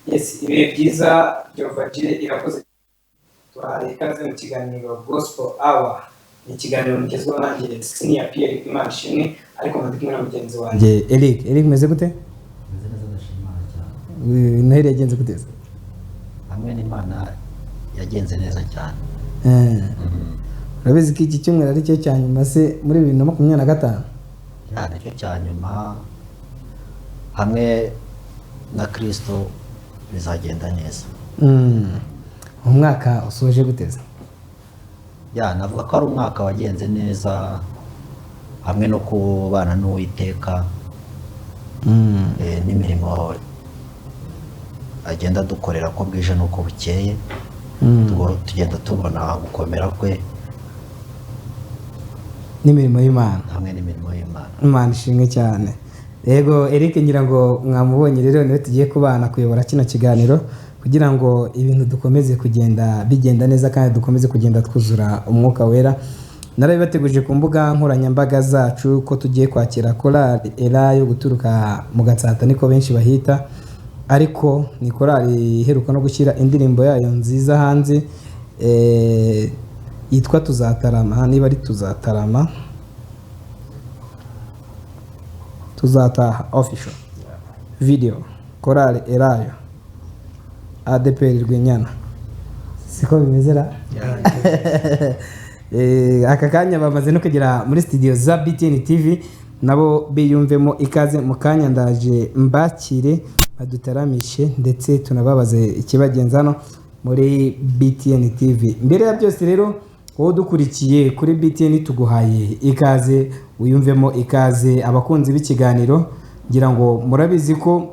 Yes, ibihe byiza. Jehova Jireh irakoze. Tubahaye ikaze mu kiganiro Gospel Hour. Ni ikiganiro mugezweho nanjye Senior Pierre Imana Ishimwe, ariko nkaba ndi kumwe na mugenzi wanjye Eric. Eric, meze gute? Meze neza, ndashima Imana cyane. Noheli yagenze gute se? Hamwe n'Imana yagenze neza cyane. Urabizi ko iki cyumweru ari cyo cya nyuma se muri 2025? Cyane, cyo cya nyuma. Hamwe na Kirisito bizagenda neza. Umwaka usoje gute se? Ya, navuga ko ari umwaka wagenze neza hamwe no kubana n'Uwiteka n'imirimo agenda adukorera ko bwije n'uko bukeye. Tugenda tubona gukomera kwe n'imirimo y'Imana. Hamwe n'imirimo y'Imana. Imana ishimwe cyane. Yego, Eric ngira ngo mwamubonye rero, niwe tugiye kubana kuyobora kino kiganiro kugira ngo ibintu dukomeze kugenda bigenda neza kandi dukomeze kugenda twuzura Umwuka Wera. Narabibateguje ku mbuga nkoranyambaga zacu ko tugiye kwakira korali Elayo guturuka mu Gatsata, niko benshi bahita, ariko ni korali iheruka no gushyira indirimbo yayo nziza hanze, yitwa Tuzatarama, niba ari Tuzatarama, Tuzataha official video, korali Elayo ADEPR Rwinyana, siko bimeze ra? Aka kanya bamaze no kugera muri studio za BTN TV, nabo biyumvemo ikaze. Mu kanya ndaje mbakire badutaramishe ndetse tunababaze ikibagenza hano muri BTN TV. Mbere ya byose rero, wowe udukurikiye kuri BTN, tuguhaye ikaze, wiyumvemo ikaze. Abakunzi b'ikiganiro, ngira ngo murabizi ko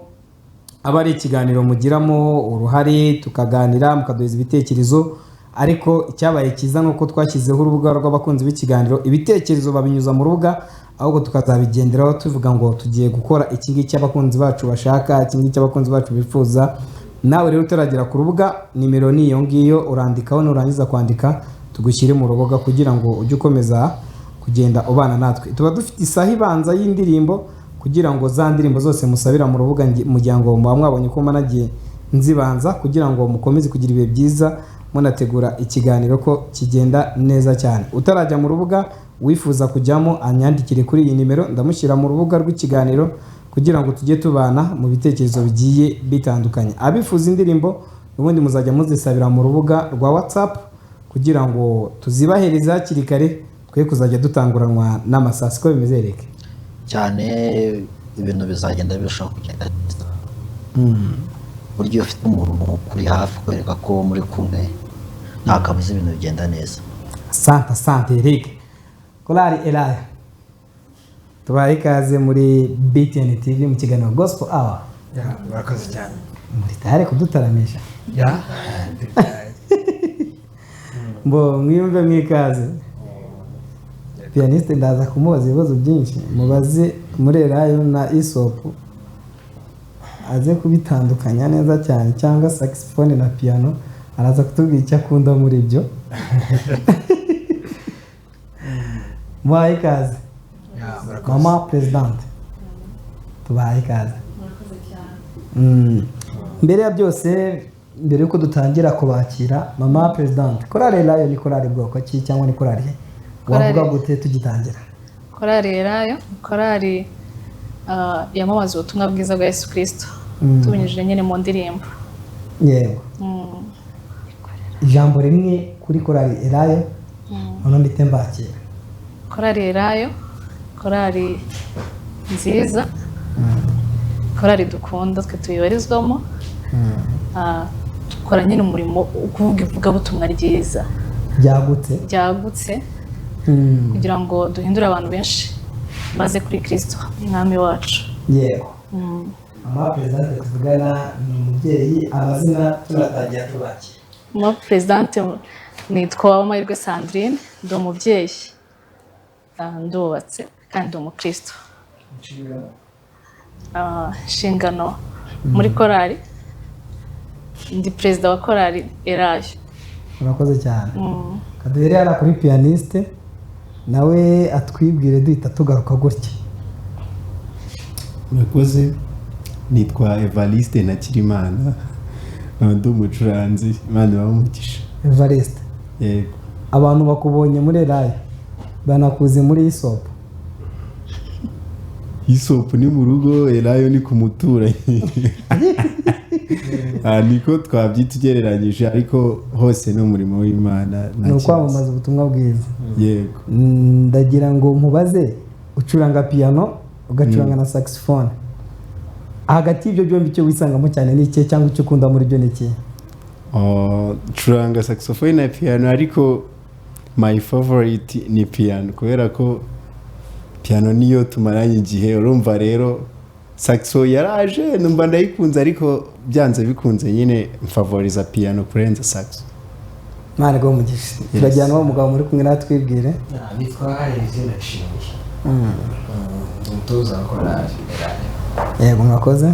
aba ari ikiganiro mugiramo uruhare, tukaganira, mukaduha ibitekerezo. Ariko icyabaye cyiza ni uko twashyizeho urubuga rw'abakunzi b'ikiganiro, ibitekerezo babinyuza mu rubuga, ahubwo tukazabigenderaho tuvuga ngo tugiye gukora iki ngiki abakunzi bacu bashaka, iki ngiki abakunzi bacu bifuza. Nawe rero utaragera ku rubuga, nimero ni iyo ngiyo, urandikaho, nurangiza kwandika tugushyire mu rubuga kugira ngo ujye ukomeza kugenda ubana natwe. Tuba dufite isaha ibanza y'indirimbo kugira ngo za ndirimbo zose musabira mu rubuga, mugira ngo muba mwabonye ko managiye nzibanza kugira ngo mukomeze kugira ibihe byiza, munategura ikiganiro ko kigenda neza cyane. Utarajya mu rubuga, wifuza kujyamo, anyandikire kuri iyi nimero, ndamushyira mu rubuga rw'ikiganiro kugira ngo tujye tubana mu bitekerezo bigiye bitandukanye. Abifuza indirimbo ubundi muzajya muzisabira mu rubuga rwa WhatsApp kugira ngo tuzibahereze hakiri kare, twe kuzajya dutanguranwa n'amasasu. Ko bimeze, reke? Cyane, ibintu bizagenda birushaho kugenda neza. Burya iyo ufite umuntu kuri hafi kwereka ko muri kumwe, nta kabuza ibintu bigenda neza. Asante, asante Eric. Korali Elaya, tubaye ikaze muri BTN TV mu kiganiro Gospel Hour. Ya, murakoze cyane. Muri tayari kudutaramisha? Ya. Mbo mwiyumve mwikaze. Pianiste ndaza kumubaza ibibazo byinshi, mubaze muri Elayo na Isopu aze kubitandukanya neza cyane, cyangwa saxophone na piano, araza kutubwira icyo akunda muri ibyo. Mubaye ikaze. Ya, murakoze. Mama présidente, tubahaye ikaze. Murakoze cyane. Mbere ya byose, mbere yuko dutangira kubakira, mama présidente, korali Elayo ni korali bwoko ki, cyangwa ni korali wavuga gute tugitangira? Korali Elayo ni korali yamamaza ubutumwa bwiza bwa Yesu Kirisito tubinyujije nyine mu ndirimbo. Yego. Ijambo rimwe kuri korali Elayo, noneho mpite mbakira. Korali Elayo, korali nziza, korali dukunda, twe tuyibarizwamo. Dukora nyine umurimo wo kuvuga ivugabutumwa ryiza byagutse ryagutse kugira ngo duhindure abantu benshi baze kuri Kirisito Umwami wacu. Yego. Mama présidente tuvugana ni umubyeyi, amazina tunatangira tubakira? Mama présidente nitwa Uwamahirwe Sandrine, ndi umubyeyi, ndubatse kandi ndi umukristo. Inshingano muri korali, ndi perezida wa korali Elayo. Urakoze cyane. Kaduhere hariya kuri pianiste, nawe atwibwire, duhita tugaruka gutya. Murakoze, nitwa Evariste Ntakirimana. Ndi umucuranzi, Imana ibahe. Evariste. Yego. Abantu bakubonye muri Elayo, banakuze muri Isopo. Isopo ni mu rugo, Elayo ni ku muturanyi. Niko twabyita ugereranyije, ariko hose ni umurimo w'Imana. Ni ukwamamaza ubutumwa bwiza. Yego. Ndagira ngo nkubaze, ucuranga piano, ugacuranga na saxophone, hagati y'ibyo byombi icyo wisangamo cyane ni ikihe, cyangwa icyo ukunda muri byo ni ikihe? Ncuranga saxophone na piano, ariko my favorite ni piano, kubera ko piano niyo tumaranye igihe. Urumva rero saxo yaraje numva ndayikunze, ariko byanze bikunze nyine mfavoriza piano kurenza saxo. Imana iguhe umugisha. Turajyana uwo mugabo muri kumwe natwibwire. Nitwa Elisée Ndashimiye. Ndi umutoza wa korali Elayo. Yego, mwakoze.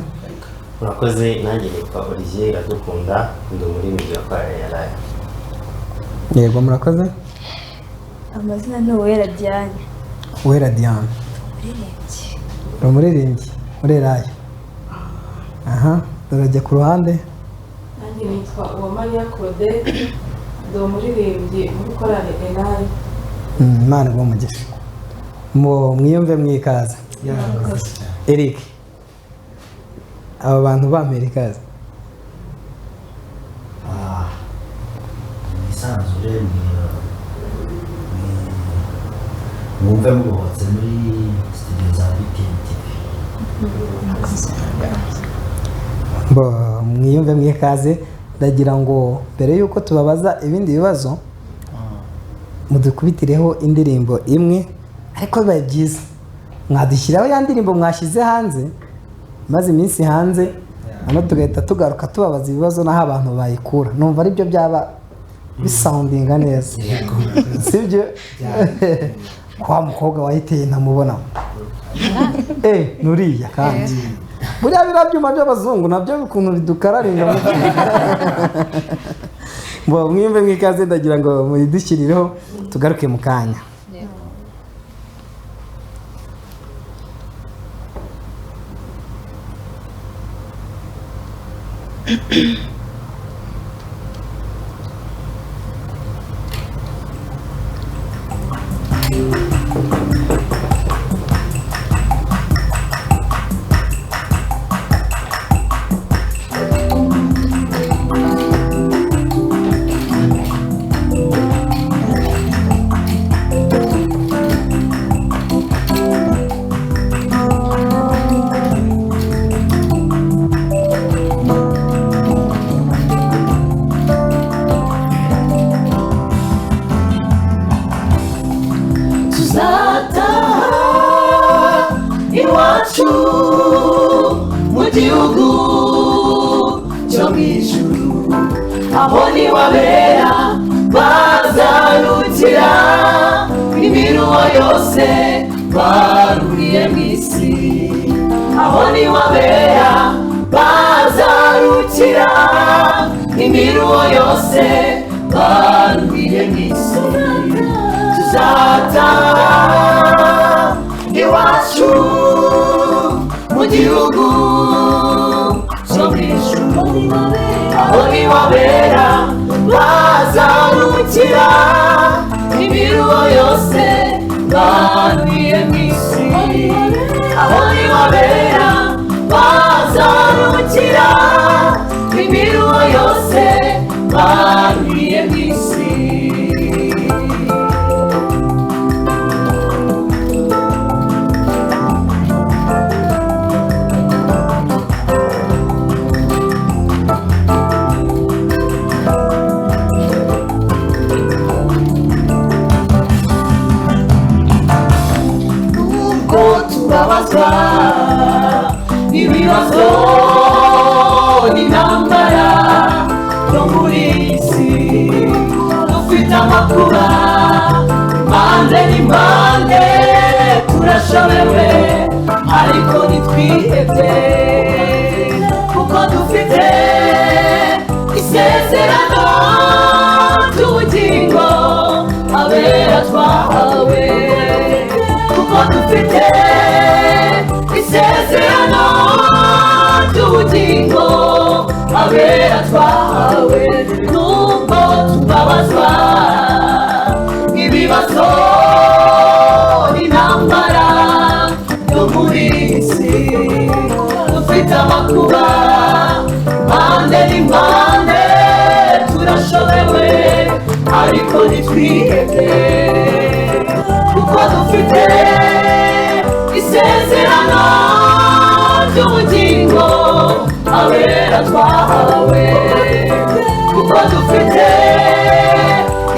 Murakoze, nanjye nitwa Olivier Iradukunda, ndi umuririmbyi wa korali Elayo. Yego, murakoze. Amazina ni Uwera Diane. Uwera Diane. Umuririmbyi. Umuririmbyi muri Elayo. Aha, turajya ku ruhande. Nanjye nitwa Uwamariya Claudette, ndi umuririmbyi muri korali Elayo. Imana iguhe umugisha. Mwiyumve mwikaze. Eric, aba bantu bampera ikaze. Mwisanzure, mwumve muruhutse muri studio za BTN TV. Mwiyumve mwikaze. Ndagira ngo mbere yuko tubabaza ibindi bibazo mudukubitireho indirimbo imwe, ariko bibaye byiza mwadushyiraho ya ndirimbo mwashyize hanze, maze iminsi hanze, hano tugahita tugaruka tubabaza ibibazo n'aho abantu bayikura. Numva aribyo byaba bisoundinga neza, sibyo? Kwa mukobwa wayiteye ntamubona. Nuriya kandi buriya biriya byuma by'abazungu nabyo ukuntu bidukararinga. Mwiyumve mwikaze, ndagira ngo muyidushyirireho tugaruke mu kanya. Abera twahawe nubwo tubabazwa ibibazo n'intambara yo muri iyi si, dufite amakuba mpande n'impande, turashobewe ariko ntitwihebye, kuko dufite isezerano ry'ubugingo. Abera twahawe, kuko dufite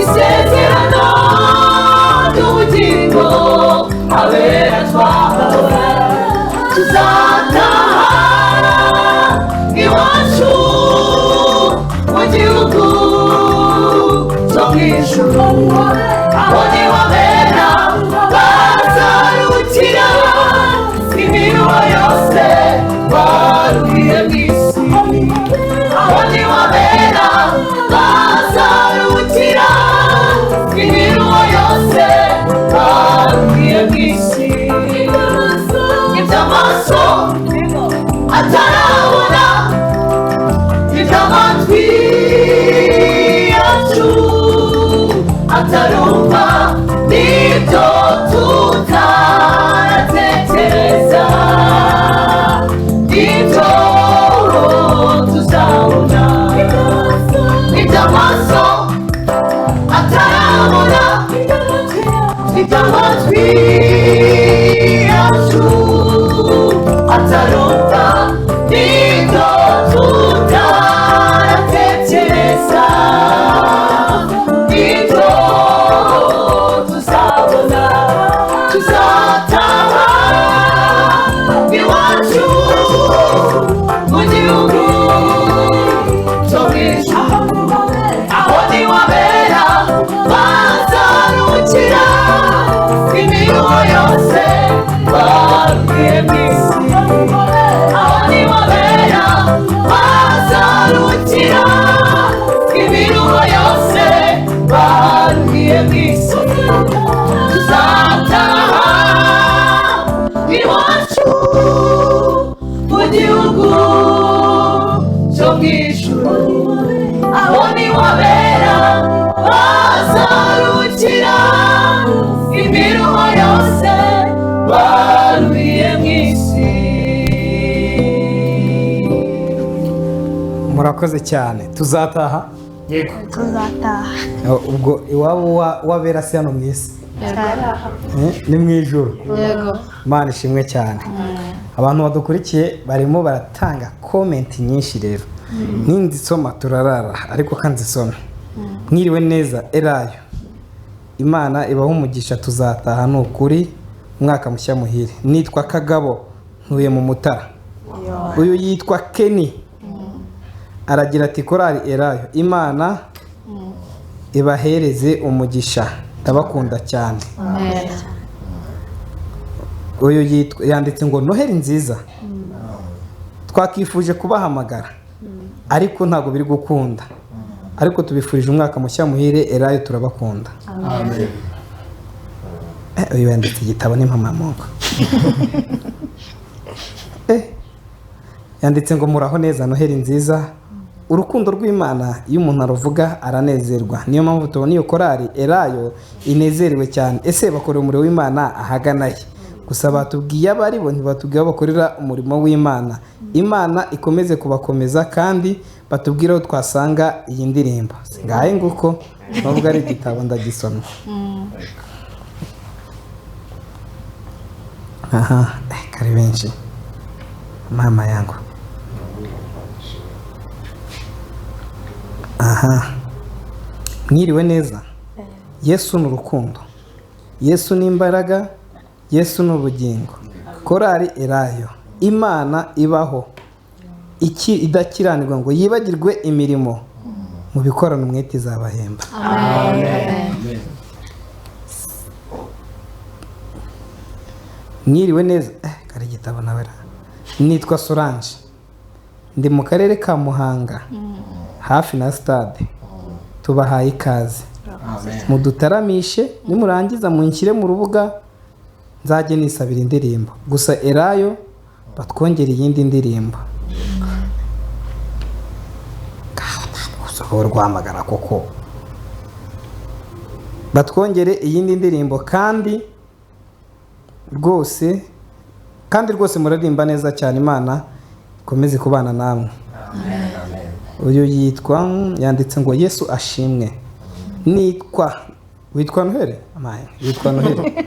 isezerano ry'ubugingo. Abera twahawe, tuzataha iwacu mu gihugu cyo mu ijuru, aho niho abera bazarukira imiruho yose baruhiye mu isi, aho niho abera bazarukira imiruho yose baruhiye mu isi. Iby'amaso atarabona, iby'amatwi yacu atarumva, nibyo tutaratekereza, ibyo tuzabona. Iby'amaso atarabona, iby'amatwi yacu atarumva, nibyo tutaratekereza, ibyo tuzabona. Tuzataha iwacu mu gihugu cyo mu ijuru, aho niho abera bazarukira imiruho yose baruhiye mu isi, aho niho abera bazarukira imiruho yose baruhiye mu isi. Tuzataha iwacu mu gihugu cyo mu ijuru, aho niho abera bazarukira imiruho yose baruhiye mu isi. Murakoze cyane. Tuzataha. Yego. Tuzataha. Ubwo iwabo w'abera si hano mu isi, ni mu ijuru. Yego. Imana ishimwe cyane. Abantu badukurikiye barimo baratanga komenti nyinshi rero, ninzisoma turarara, ariko kanzisome. Mwiriwe neza Elayo, Imana ibaha umugisha, tuzataha ni ukuri, umwaka mushya muhire. Nitwa Kagabo, ntuye mu Mutara. Uyu yitwa Kenny, aragira ati korali Elayo, Imana ibahereze umugisha, ndabakunda cyane. Uyu yitwa yanditse ngo Noheli nziza, twakifuje kubahamagara ariko ntabwo biri gukunda, ariko tubifurije umwaka mushya muhire, Elayo turabakunda. Uyu yanditse igitabo n'impamamungu. Yanditse ngo muraho neza, Noheli nziza, urukundo rw'Imana iyo umuntu aruvuga aranezerwa, niyo mpamvu tubona iyo korali Elayo inezerewe cyane. Ese bakorera umurimo w'Imana ahagana he? Gusa batubwiye abo ari bo, ntibatubwiye aho bakorera umurimo w'Imana. Imana ikomeze kubakomeza kandi batubwire aho twasanga iyi ndirimbo. Ngahe nguko nubwo ari igitabo ndagisoma. Aha, kari benshi. Mama yangu. Aha. Mwiriwe neza. Yesu ni urukundo, Yesu ni imbaraga, Yesu ni ubugingo. Korali Elayo, Imana ibaho iki idakiranirwa ngo yibagirwe imirimo, mu bikorana umwete izabahemba. Amen. Mwiriwe neza. Kari igitabo nawe. Nitwa Solange, ndi mu karere ka Muhanga, hafi na stade. Tubahaye ikaze, mudutaramishe, nimurangiza munshyire mu rubuga nzajye nisabira indirimbo. Gusa Elayo batwongera iyindi ndirimbo. Sohora rwamagana koko. Batwongere iyindi ndirimbo kandi rwose murarimba neza cyane. Imana ikomeze kubana namwe. Uyu yitwa yanditse ngo Yesu ashimwe. Nitwa witwa Noheli? Amaye, witwa Noheli.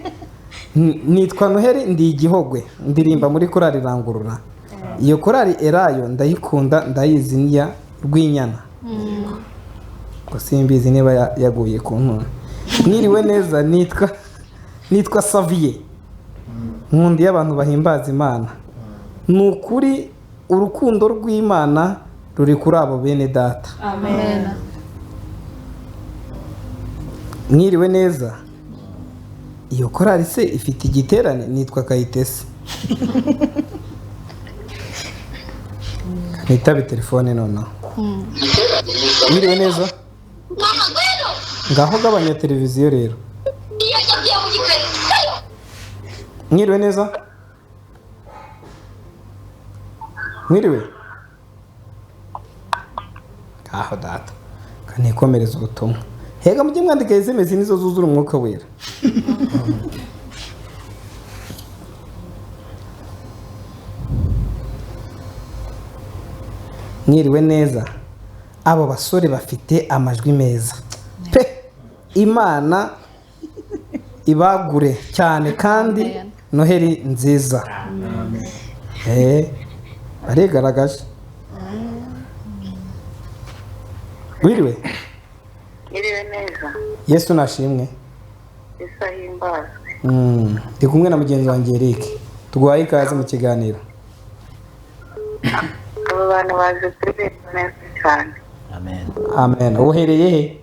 Nitwa Noheli, ndi Igihogwe, ndirimba muri korali Rangurura. Iyo korali Elayo ndayikunda, ndayizi niya Rwinyana. Ko simbizi niba yaguye ku ntuntu. Mwiriwe neza, nitwa Savier. Nkundi y'abantu bahimbaza Imana. Ni ukuri urukundo rw'Imana ruri kuri abo bene data. Amen. Mwiriwe neza. Iyo korali se ifite igiterane? Nitwa Kayitesi. Nitabe telefone noneho. Mwiriwe neza. Ngaho gabanya televiziyo rero. Mwiriwe neza. Mwiriwe. Aho data. Kanikomereza ubutumwa. Hega mujye mwandika SMS nizo zuzura umwuka wera. Mwiriwe neza. Abo basore bafite amajwi meza pe. Imana ibagure cyane kandi Noheli nziza. Barigaragaje. Wiriwe. Mwiriwe neza. Yesu nashimwe. Yesu ahimbazwe. Ndi kumwe na mugenzi wanjye Eric. Tuguhaye ikaze mu kiganiro. Abo bantu baje kuririmba neza cyane. Amen. Amen. Uhereye he?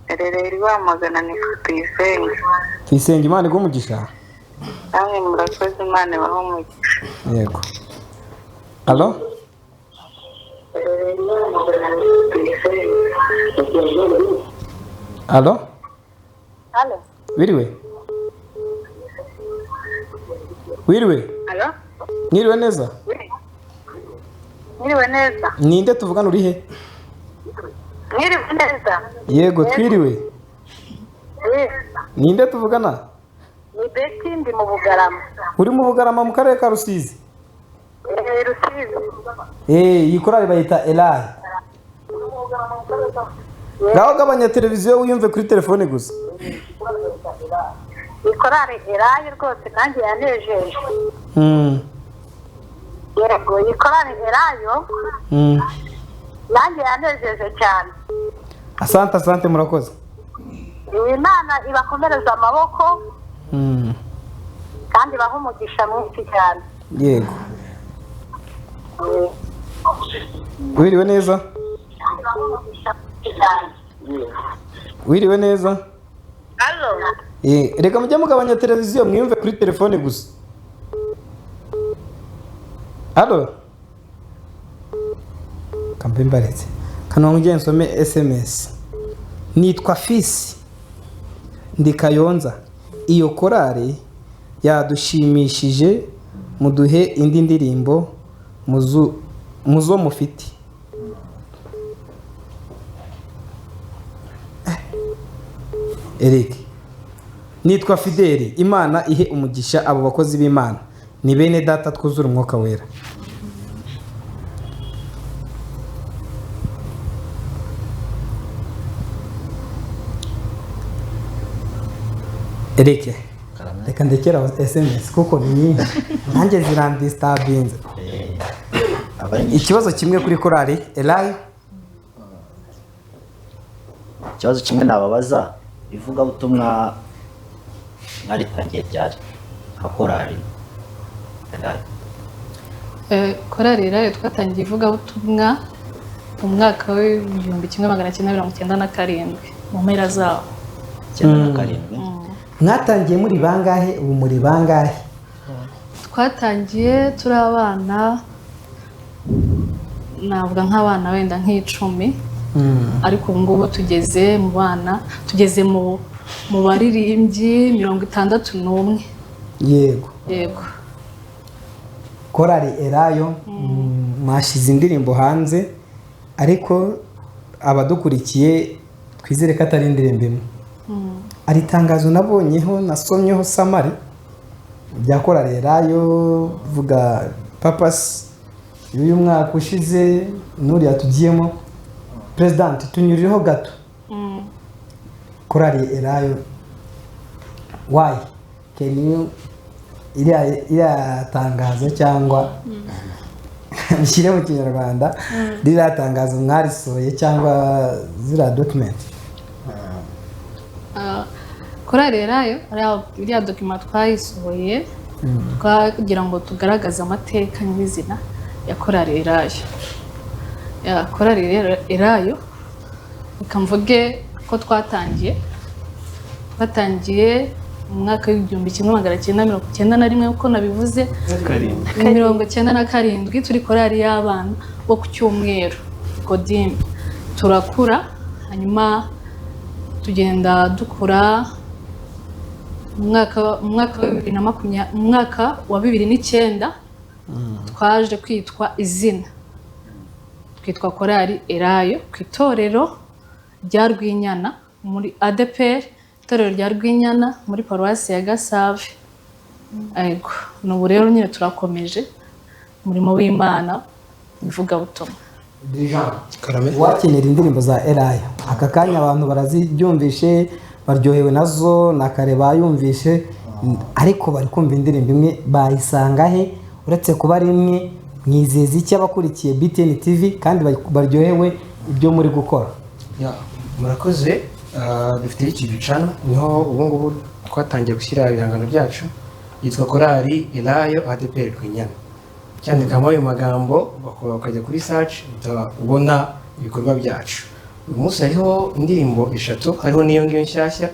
Erereye Rwamagana, ni Tuyisenge. Tuyisenge, Imana iguhe umugisha. Namwe murakoze, Imana ibahe umugisha. Yego. Allo? Allo? Allo? Wiriwe? Wiriwe? Allo? Mwiriwe neza? Mwiriwe neza. Ninde tuvugana, uri he? Mwiriwe neza. Yego, twiriwe. Ninde tuvugana? Ni Betty, ndi mu Bugarama. Uri mu Bugarama mu karere ka Rusizi? Rusizi. Iyi korali bayita Elayo. Ngaho gabanya televiziyo wiyumve kuri telefone gusa. Iyi korali Elayo rwose nanjye yanejeje. Yego, iyi korali Elayo nanjye yanejeje cyane. Asante, asante, murakoze. Imana ibakomereza amaboko kandi ibahe umugisha mwinshi cyane. Yego. Wiriwe neza? Wiriwe neza? Allo. Reka mujye mugabanya televiziyo mwiyumve kuri telefone gusa. Allo? Kambe mbaretse. Kanongeye nsome SMS. Nitwa Fisi. Ndi Kayonza. Iyo korali yadushimishije, muduhe indi ndirimbo muzo mufite. Eric. Nitwa Fideli. Imana ihe umugisha abo bakozi b'Imana. Ni bene data twuzura umwuka wera. Eric, reka ndekera SMS kuko ni nyinshi. Nanjye zirandistabinze. Ikibazo kimwe kuri korali Elayo. Ikibazo kimwe nababaza, ivuga butumwa mwaritangiye ryari nka korali Elayo? Korali Elayo twatangiye ivuga butumwa mu mwaka w'1997 mu mpera zawo. 97. Mwatangiye muri bangahe, ubu muri bangahe? Twatangiye turi abana, navuga nk'abana wenda nk'icumi, ariko ubu ngubu tugeze mu bana, tugeze mu baririmbyi 61. Yego. Yego. Korali Elayo mwashize indirimbo hanze, ariko Abadukurikiye, twizere ko atari indirimbo imwe. Hari itangazo nabonyeho, nasomyeho summary bya korali Elayo, vuga purpose y'uyu mwaka ushize n'uriya tugiyemo. President, tunyurireho gato korali Elayo. Why can you iriya tangazo, cyangwa bishyire mu Kinyarwanda, ririya tangazo mwarisohoye cyangwa ziriya document? Korali Elayo, iriya document twayisohoye twagira ngo tugaragaze amateka nyirizina ya korali Elayo. Ya korali Elayo, reka mvuge ko twatangiye mu mwaka w'1991, uko nabivuze, 97, turi korali y'abana bo ku cyumweru Kodime. Turakura, hanyuma tugenda dukura. Mu mwaka wa 2020, mu mwaka wa 2009 twaje kwitwa izina, twitwa korali Elayo ku itorero rya Rwinyana muri ADEPR, itorero rya Rwinyana muri paruwasi ya Gasave. Yego, n'ubu rero nyine turakomeje umurimo w'Imana, ivugabutumwa. Wakenera indirimbo za Elayo aka kanya, abantu barazibyumvishe, baryohewe nazo na kare bayumvishe, ariko bari kumva indirimbo imwe, bayisanga he uretse kuba ari imwe? Mwizeza iki abakurikiye BTN TV kandi baryohewe ibyo muri gukora? Ya, murakoze. Dufite YouTube channel, niho ubu ngubu twatangiye gushyira ibihangano byacu, yitwa Korali Elayo ADEPR Rwinyana. Cyandikamo ayo magambo ukajya kuri search, uhita ubona ibikorwa byacu. Uyu munsi hariho indirimbo eshatu, hariho n'iyo ngiyo nshyashya.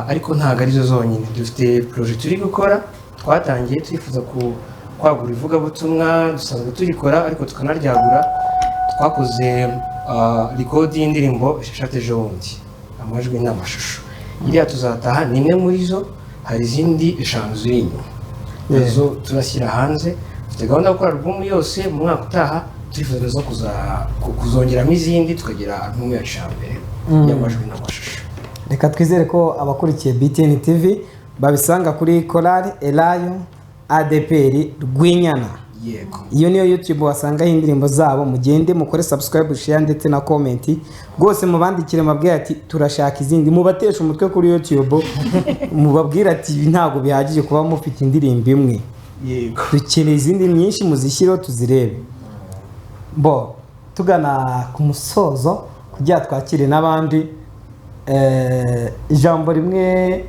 Ariko ntabwo arizo zonyine. Dufite projet turi gukora, twatangiye twifuza kwagura ivugabutumwa. Dusanzwe turikora ariko tukanaryagura. Twakoze record y'indirimbo 6 ejo bundi, amajwi n'amashusho. Iriya "Tuzataha" ni imwe muri zo, hari izindi eshanu ziri inyuma, nazo turashyira hanze. Dufite gahunda yo gukora album yose mu mwaka utaha. Turifuza nazo kuzongeramo izindi, tukagira album yacu ya mbere y'amajwi n'amashusho. Reka twizere ko abakurikiye BTN TV babisanga kuri Korali Elayo ADEPR Rwinyana. Yego. Iyo niyo YouTube wasangaho indirimbo zabo. Mugende mukore subscribe, share ndetse na comment. Rwose mubandikire, mubabwire ati turashaka izindi, mubateshe umutwe kuri YouTube, mubabwire ati ibi ntabwo bihagije kuba mufite indirimbo imwe, dukeneye izindi nyinshi, muzishyireho tuzirebe. Bo tugana ku musozo kugira twakire n'abandi, ijambo rimwe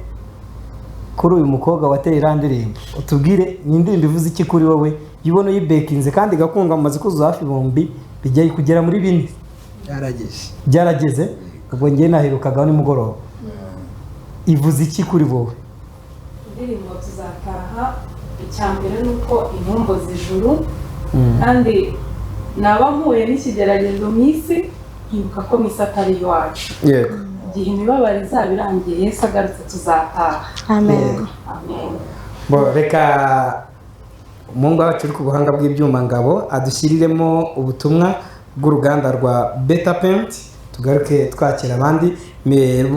kuri uyu mukobwa wateye iriya ndirimbo. Utubwire, ni indirimbo ivuze iki kuri wowe iyo ubona uyibekinze kandi igakundwa, mumaze kuzuza hafi ibihumbi bijya kugera muri 4? Byarageze. Byarageze. Ubwo njye naherukagaho nimugoroba. Ivuze iki kuri wowe? Indirimbo "Tuzataha", icya mbere ni uko inkumbuza ijuru, kandi naba mpuye n'ikigeragezo mu isi nkibuka ko mu isi atari iwacu. Igihe imibabaro izaba irangiye, Yesu agarutse, tuzataha. Amen. Amen. Bo, reka umuhungu wacu uri ku buhanga bw'ibyuma, Ngabo, adushyiriremo ubutumwa bw'uruganda rwa Beta Paint, tugaruke twakira abandi.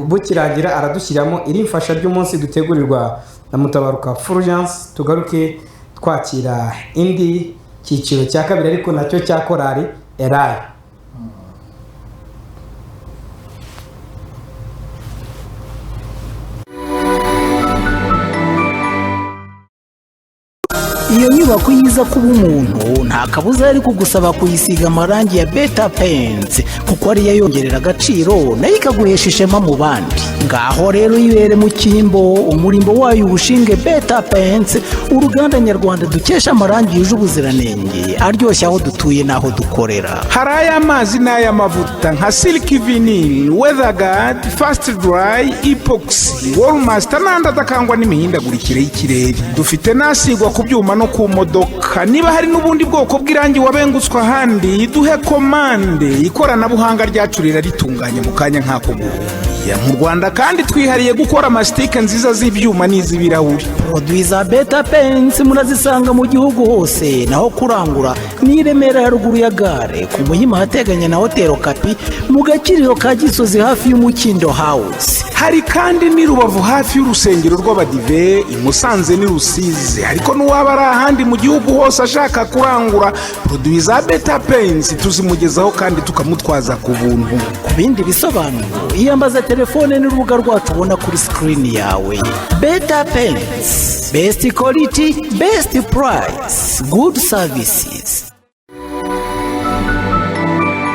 Bukirangira aradushyiramo iri mfasha ry'umunsi dutegurirwa na Mutabaruka Fulgence, tugaruke twakira indi cyiciro cya kabiri, ariko nacyo cya korali Elayo. Iyo nyubako yiza kuba umuntu, nta kabuza yari kugusaba kuyisiga amarangi ya Beta Paint, kuko ariyo yongerera agaciro, nayo ikaguhesha ishema mu bandi. Ngaho rero yibere mu cyimbo, umurimbo wayo uwushinge Beta Paint, uruganda nyarwanda dukesha amarangi yuje ubuziranenge, aryoshye aho dutuye n'aho dukorera. Hari ay'amazi n'ay'amavuta nka Silk Vinyl, WeatherGuard, Fast Dry, Epoxy, Wallmaster n'andi adakangwa n'imihindagurikire y'ikirere. Dufite n'asigwa ku byuma no ku modoka. Niba hari n'ubundi bwoko bw'irangi wabengutswe ahandi, duhe komande, ikoranabuhanga ryacu riraritunganya mu kanya nk'ako guhumbya. abakiriya. Mu Rwanda kandi twihariye gukora amasitike nziza z'ibyuma n'iz'ibirahuri. Produits za Beta Paints murazisanga mu gihugu hose. Naho kurangura ni i Remera, haruguru ya gare, ku Muhima ahateganye na Hoteli Okapi, mu Gakiriro ka Gisozi, hafi y'Umukindo House. Hari kandi n'i Rubavu, hafi y'urusengero rw'Abadive, i Musanze n'i Rusizi. Ariko n'uwaba ari ahandi mu gihugu hose ashaka kurangura produits za Beta Paints, tuzimugezaho kandi tukamutwaza ku buntu. Ku bindi bisobanuro, iyambaza telefone n'urubuga rwacu ubona kuri sikirini yawe. Beta Paints, best quality, best price, good services.